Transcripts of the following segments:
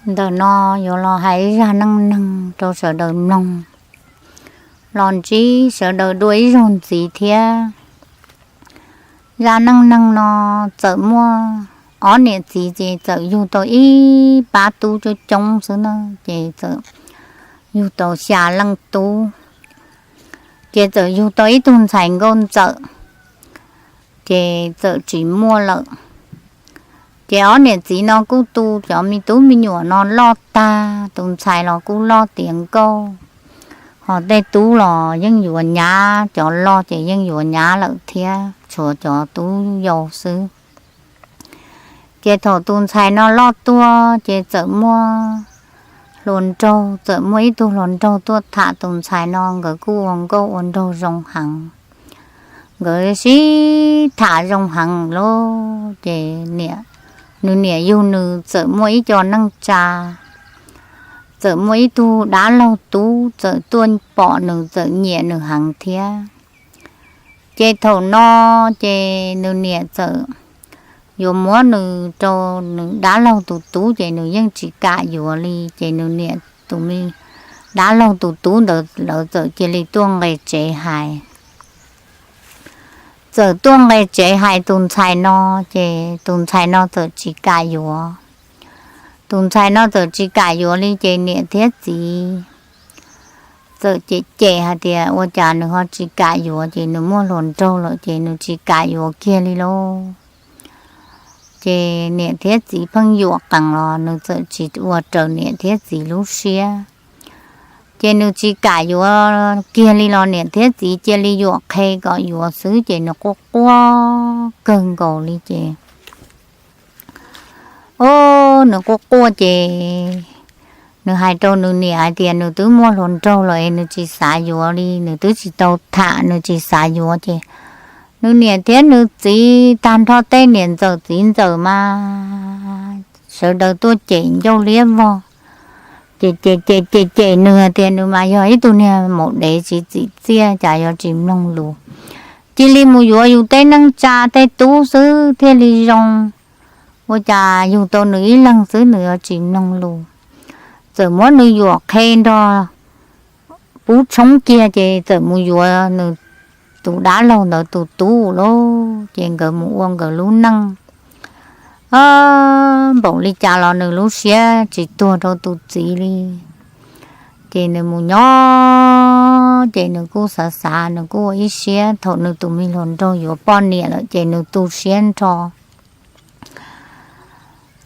Ntawm no yuav los hais ib zaj neej neeg rau sawv daws mloog, los ntsib sawv daws dua ib zaug ntxiv thiab. Zaj neej neeg no txawm muaj ob niam txiv ces txawm yug tau ib pab tub coob coob xwb na, ces txawm yug tau xya leej tub. Ces txawm yug tau ib tug ntxhais nkauj ntxawm, ces txawm tsis muaj lawm. Ces ob niam txiv no kuj tu cov me tub me nyuam no loj tag, tus ntxhais los kuj loj tiav nkauj, ho tej tub los yeej yuav nyab, cov loj ces yeej yuav nyab lawm thiab, tshuav cov tub yau xwb. Ces thaum tus ntxhais no loj tuaj ces txawm muaj hluas nraug, txawm muaj ib tug hluas nraug tuaj tham tus ntxhais no, nkawd kuj ua nkauj ua nraug zoo heev. Nkawd sib tham zoo heev lawm ces nws niam yug nws txawm muaj ib co neej tsa, txawm muaj ib tug dab laug tub txawm tuaj pom nws txawm nyiam nws heev thiab. Ces thaum no ces nws niam txawm yuav muab nws rau nws dab laug tus tub ces nws yeej tsis kam yuav li. Ces nws niam tus me dab laug tus tub ntawd lawv txawm cia li tuaj nqis tsev hais, txawm tuaj nqis tsev hais tus ntxhais no, ces tus ntxhais no txawm tsis kam yuav. Tus ntxhais no txawm tsis kam yuav li ces niam thiab txiv txawm cem cem hais tias ua cas nws ho tsis kam yuav, ces nws muaj hluas nraug lawm ces nws tsis kam yuav kiag li lauj. Ces niam thiab txiv pheej yuam qees los nws txawm tsis ua raws niam thiab txiv lub siab. Ces nws tsis kam yuav kiag li los niam thiab txiv cia li yuam qhev kom yuav xwb, ces nws quaj quaj kawg nkaus li ces, o, nws quaj quaj ces nws hais rau nws niam hais tias nws twb muaj hluas nraug lawm es nws tsis xav yuav li, nws twb tsis tau tham, nws tsis xav yuav. Ces nws niam thiab nws txiv tag nrho tej niam ntxawm txiv ntxawm mas sawv daws tuaj cem ncauj liab vog, ces ces ces ces ces nws tias nws mas yog ib tug niag maum dev tsis txim txiaj, cas yuav tsis mloog lus, cia li mus yuav yus tej neej tsa tej tub xwb thiaj li zoo. Ua cas yug tau nws ib leeg xwb nws yuav tsis mloog lus. Txawm muab nws yuam qhev nrog pub tshoob kiag ces txawm mus yuav nws tus dab laug ntawd tus tub lauj. Ces nkawd mus ua nkawd lub neej, npaum li cas los nws lub siab tsis tuag rau tus txiv li. Ces nws mus nyob ces nws kuj xav xav, nws kuj ua ib siab, thaum nws tus me hluas nraug yuav poj niam lawm ces nws tu siab nrho.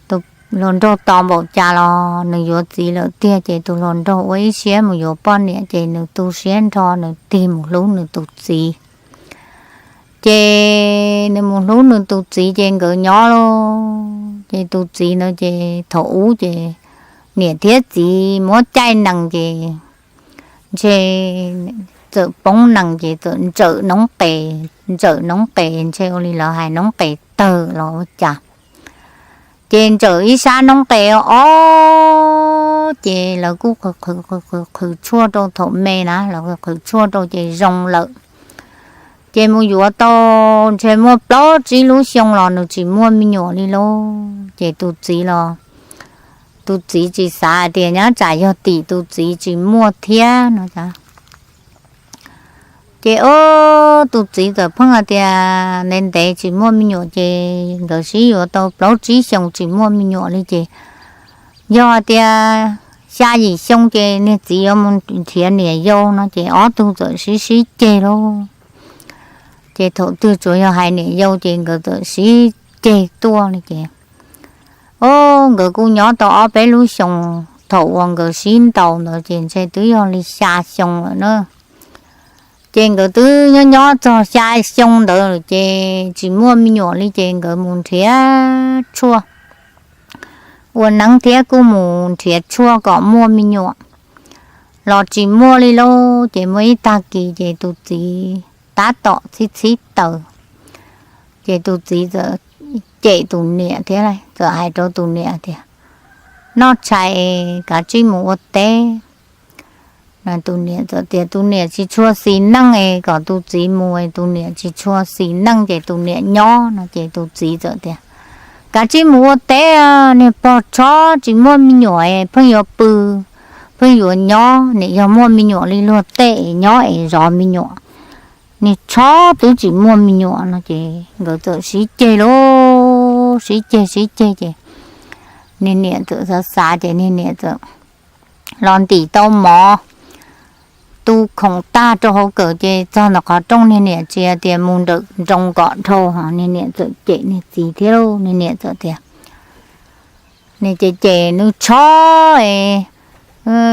Tus hluas nraug tos npaum cas los nws yuav txiv lawm tiag, ces tus hluas nraug ua ib siab mus yuav poj niam ces nws tu siab nrho, nws tig mus hlub nws tus txiv. Ces nws mus hlub nws tus txiv ces nkawd nyob lauj. Ces tus txiv ntawd ces thaum ub ces niam thiab txiv muab caij nees ces ntshe txawm poob nees ces txawm ntsawm noob qes, ntsawm noob qes ntshe ua li lawv hais noob qes tawg los ua cas. Ces ntsawm ib sab noob qes os, ces lawv kuj qhwv qhwv qhwv tshuaj rau thaum me na, lawv qhwv qhwv tshuaj rau ces zoo lawm. Ces mus yuav tau ntshe muaj plaub tsib lub xyoo los nws tsis muaj me nyuam li lauj. Ces tus txiv los, tus txiv tsis xav hais tias nyob tsam yog tim tus txiv tsis muaj thiab no. Ces o, tus txiv txawm pheej hais tias ntev ntev tsis muaj me nyuam ces nkawd sib yuav tau plaub tsib xyoos tsis muaj me nyuam li ces yog hais tias xya yim xyoo ces niag txiv yuav mus nrhiav niam yau no ces ob tug txawm sib sib ceg lauj. Ces thaum twg tsuas yog hais niam yau ces nkawd txawm sib ceg tuaj li ces o, nkawd kuj nyob tau ob peb lub xyoos, thaum uas nkawd sib ntaus ntawd ces ntshe twb yog li xya xyoo lawm na. Ces nkawd twb nyob nyob txog xya xyoo ntawd ces tsis muaj me nyuam li ces nkawd mus nrhiav tshuaj ua neeb thiab kuj mus nrhiav tshuaj kom muaj me nyuam los tsis muaj li lauj. Ces muaj ib tag kis ces tus txiv tab tom txhib txhib taws, ces tus txiv txawm cem tus niam thiab txawm hais rau tus niam tias, noj tshais kav tsij mus ua teb. Tus niam txawm tias tus niam tsis tshua xis neej es kom tus txiv mus, tus niam tsis tshua xis neej ces tus niam nyob no ces tus txiv txawm tias, kav tsij mus ua teb, niag pog tshob tsis muaj me nyuam pheej yuav pw, pheej yuav nyob, nim yog muaj me nyuam li luag tej nyob es zov me nyuam, niag tshob twb tsis muaj me nyuam no ces nkawd txawm sib ceg lauj, sib ceg sib ceg ces niag niam txawm xav xav ces niag niam txawm los ntim tau mov tu khoom tag rau hauv kawm ces txog ntawm qhov rooj niag niam tsis hais tias mus nrawm nroos kom dhau, niag niam txawm cem niag txiv thiab lauj, niag niam txawm tias, niag cem cem nws tshob es,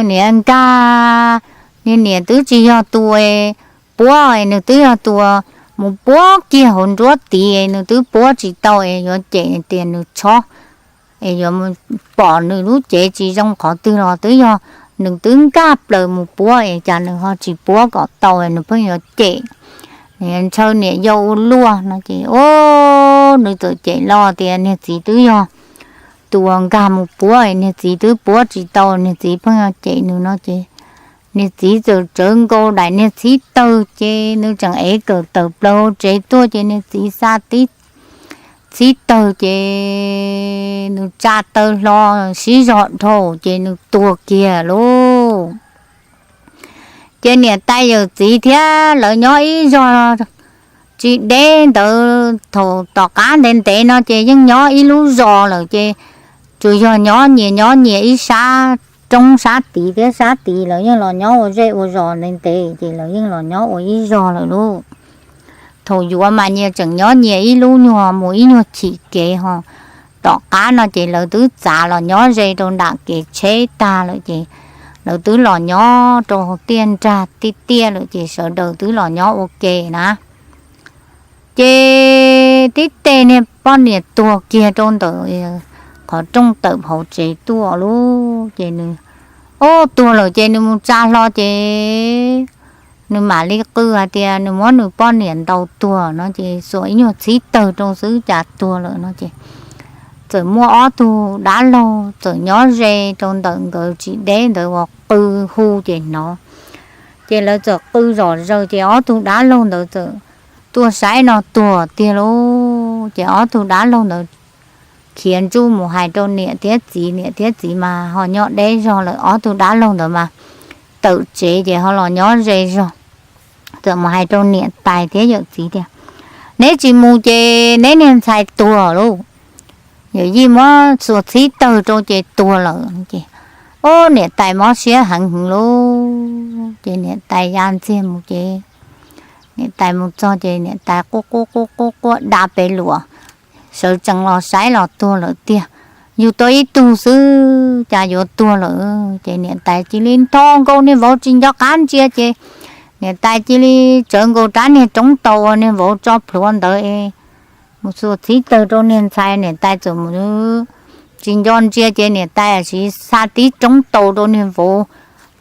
niam nkag, niag niam twb tsis yog tus puab, nws twb yog tus mus puab kiag hauv nruab tid, nws twb puab tsis tau es yuav cem tias nws tshob es yuav pom nws lub cev tsis zoo qhov twg los twb yog nws twb nkag plaws mus puab es cas nws ho tsis puab kom tau, nws pheej yuav cem, ntshaw niam yau ua luaj no ces, o, nws txawm cem los tias niag txiv twb yog tus uas nkag mus puab, niag txiv twb puab tsis tau, niag txiv pheej yuav cem nws no ces niag txiv txawm tsawv nkaus daim niag txhib tawg ces nws tseem ev kawm tawm plaws hauv tsev tuaj ces niag txiv xa tib txhib tawg ces nws tsa taw hlo sib zog dhau ces nws tuag kiag lauj. Ces niam tais yawm txiv thiab lawv nyob ib zog tsis deb ntawd, thaum tom qab ntev ntev no ces yeej nyob ib lub zos lawm ces tsuas yog nyob nyias nyob nyias ib sab roob sab tid thiab sab tid, lawv yeej los nyob ua zej ua zos ntev ntev ces lawv yeej los nyob ua ib zog lawm lauj. Thaum yuav mas nyias tseem nyob nyias ib lub nyuag mus ib nyuag chim kev ho, tom qab no ces lawv twb txav los nyob ze rau nram kev tsheb tag lawm ces lawv twb los nyob rau hauv tiaj nrag tiaj tiaj lawm ces sawv daws twb los nyob ua ke na. Ces tib teg niag poj niam tuag kiag rau ntawm qhov rooj tawm hauv tsev tuaj lauj. Ces nws, o, tuag lawm ces nws mus tsa hlo ces nws mam li qw hais tias nws muab nws poj niam ntaus tuag no ces xuas ib nyuag txhib tawg rau xwb cas tuag lawm no ces txawm muaj ob tug dab laug txawm nyob ze rau ntawm nkawd tsis deb ntawd uas qw hu ces hnov. Ces lawv txawm qw zom zaws ces ob tug dab laug ntawd txawm tuaj saib no tuag tiag lauj. Ces ob tug dab laug ntawd khiav ntsuj mus hais rau niam thiab txiv, niam thiab txiv mas ho nyob deb zog lawm, ob tug dab laug ntawd mas tawm tsev ces ho los nyob ze zog. Txawm mus hais rau niam tais thiab yawm txiv tias, neb tsis mus ces neb niag ntxhais tuag lauj, yawm yij muab xuas txhib tawg rau ces tuag lawm ces, o, niam tais mob siab heev hwv lauj. Ces niam tais ya ntxiag mus ces niam tais mus txog ces niam tais quaj quaj quaj quaj quaj da pes luas, sawv tsees los saib los tuag lawm tiag. Yug tau ib tug xwb cas yuav tuag lawm. Ces niam tais cia li nthos nkaus niag vauv tsis nco qab ntsia ces niam tais cia li tsawv nkaus rab niag roob taus uas niag vauv tso plhuav ntawd es mus xuas txhib tawg rau niag ntxhais. Niam tais txawm mus tsis nco ntsia ces niam tais tab sis xa tib roob taus rau niag vauv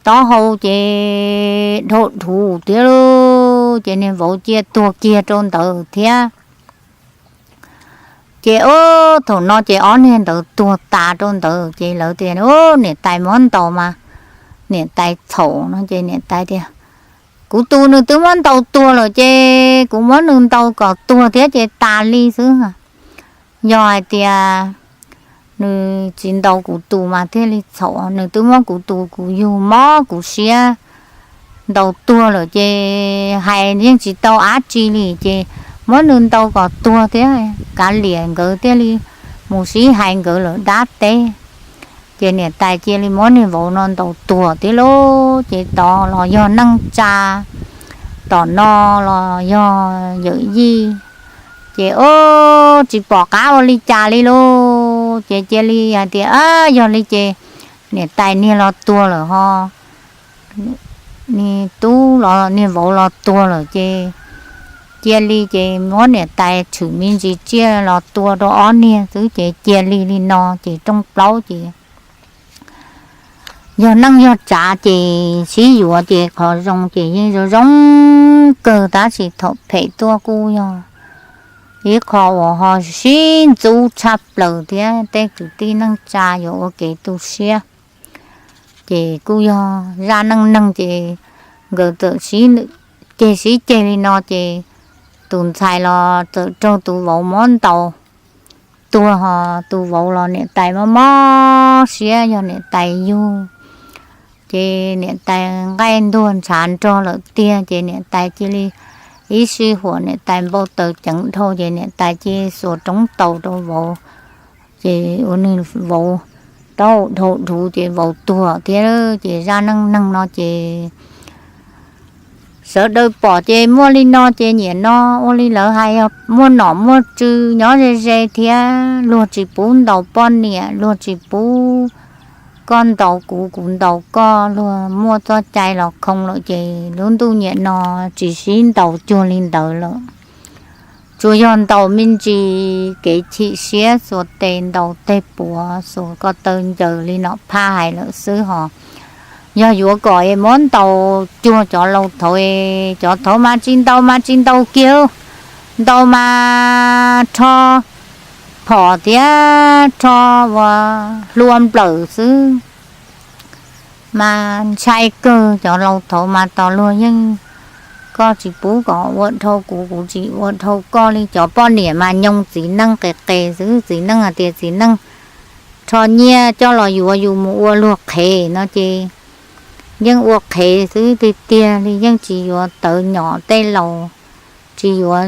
taub hau ces dhau dhuv thiab lauj. Ces niag vauv cia tuag kiag rau ntawd thiab. Ces, o, thaum no ces ob niag ntawd tuag tas rau ntawd ces lawv tias, o, niam tais muab ntaus mas niam tais txhaum no ces niam tais tias, kuv tus nws twb muab ntaus tuag lawm ces kuv muab nws ntaus kom tuag thiab ces tas li xwb. Yog hais tias nws tsis ntaus kuv tus mas thiaj li txhaum, nws twb muab kuv tus kuv yug mob kuv siab ntaus tuag lawm ces hais yeej tsis tau dab tsi li ces muab nws ntaus kom tuag thiab kav liam nkawd thiaj li mus sib hais nkawd lawm dab teb. Ces niam tais cia li muab niag vauv no ntaus tuag thiab lauj. Ces tod los yog neej tsa, tom no los yog yawm yij. Ces, o, tsis pom qab ua li cas li lauj. Ces cia li hais tias, a, yog li ces niam tais niag los tuag lawm ho, niag tub los niag vauv los tuag lawm ces cia li ces muab niam tais tshwm me ntsis tsiaj los tua rau ob niag xwb ces cia li li no ces rooj plaub ces yog neej yog tsav ces sib yuav ces qhov zoo ces yeej zoo zoo kawg tab sis thaum phem tuaj kuj yog ib qho uas ho sib ntxub tshaj plaws thiab tej kwv tij neej tsa yuav ua kev tu siab. Ces kuj yog zaj neej neeg ces nkawd txawm sib ceg sib ceg li no ces tus ntxhais los txawm raug tus vauv muab ntaus tuag ho tus vauv los niam tais mob mob siab yog niam tais yug. Ces niam tais nqaij ntuag ntshav nrog lawm tiag ces niam tais cia li ib sij huam niam tais npau taws ceev dhau ces niam tais cia li xuas roob taus rau vauv. Ces ua nws vauv taub hau dhau dhuv ces vauv tuag thiab. Ces zaj neej neeg no ces sawv daws pom ces muaj li no ces nyiam no ua li lawv hais yog muaj nom muaj tswv nyob ze ze thiab luag tsis pub ntaus poj niam, luag tsis pub koj ntaus kuv, kuv ntaus koj, luag muaj txoj cai los khoo lawm ces lub ntuj nyiam no tsis sib ntaus cuag li ntawd lawm. Tsuas yog ntaus me ntsis kev chim siab xuas tes ntaus teg puav xuas ko taw ncaws li nom phaj hais lawm xwb hos. Yog yuav kom es muab ntaus cuag cov laus thaud, cov thaud mas tsis ntaus mas tsis ntaus kiag, ntaus mas rho phom thiab rho ua hlua nplawm xwb. Mas ntshai kawg cov laus thaud mas tos luag yeej, koj tsis pub kom ua dhau kuv, kuv tsis ua dhau koj li. Cov poj niam mas nyoo txiv neej qes qes xwb, txiv neej hais tias txiv neej rho nyiaj coj los yuav yus mus ua luag qhev no ces yeej ua qhev xwb tiag tiag li, yeej tsis yuav tawv nyom tej laus, tsis yuav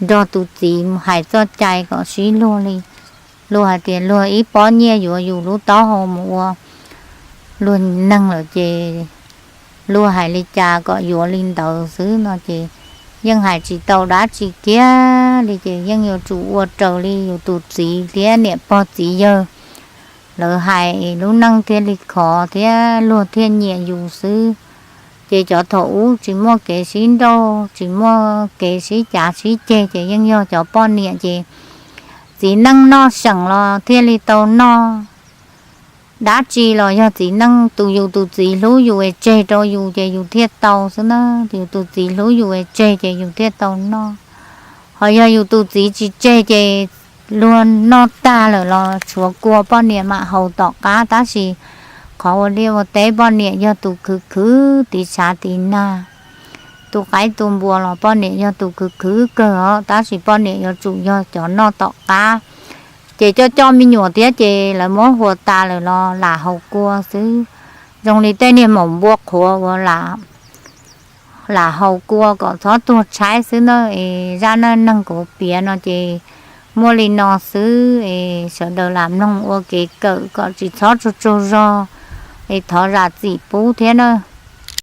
nrog tus txiv mus hais txoj cai kom sib luag li. Luag hais tias luag ib pob nyiaj yuav yus lub taub hau mus ua luag neeg lawm ces luag hais li cas kom yuav li ntawd xwb no ces yeej hais tsis tau dab tsi kiag li ces yeej yuav tsum ua raws li yus tus txiv thiab niam pog txiv yawg lawv hais lub neej thiaj li khov thiab luag thiaj nyiam yus xwb. Ces cov thaum ub tsis muaj kev sib nrauj, tsis muaj kev sib cav sib ceg ces yeej yog cov poj niam ces txiv neej noj seem los thiaj li tau noj. Dab tsi los yog txiv neej, tus yus tus txiv hlub yus es tseg rau yus ces yus thiaj tau xwb na. Yus tus txiv hlub yus es tseg ces yus thiaj tau noj. Ho yog yus tus txiv tsis tseg ces luag noj tag lawm los tshuav kua poj niam mam haus tom qab, tab sis qhov ua liaj ua teb poj niam yog tus khwv khwv tiv tshav tiv nag. Tus qaib tus npua los poj niam yog tus khwv khwv kawg os, tab sis poj niam yuav tsum yog cov noj tom qab. Ces coj coj me nyuam thiab ces lawv muab hu tas lawm los lam haus kua xwb. Zoo li tej niag maum npua qhuav uas lam haus kua kom txhob tuag tshaib xwb na. Es zaj neej neeg kuv piav no ces muaj li no xwb es sawv daws lam mloog ua kev kawm kom tsis txhob tsaug tsaug zog es thov zam txim pub thiab na.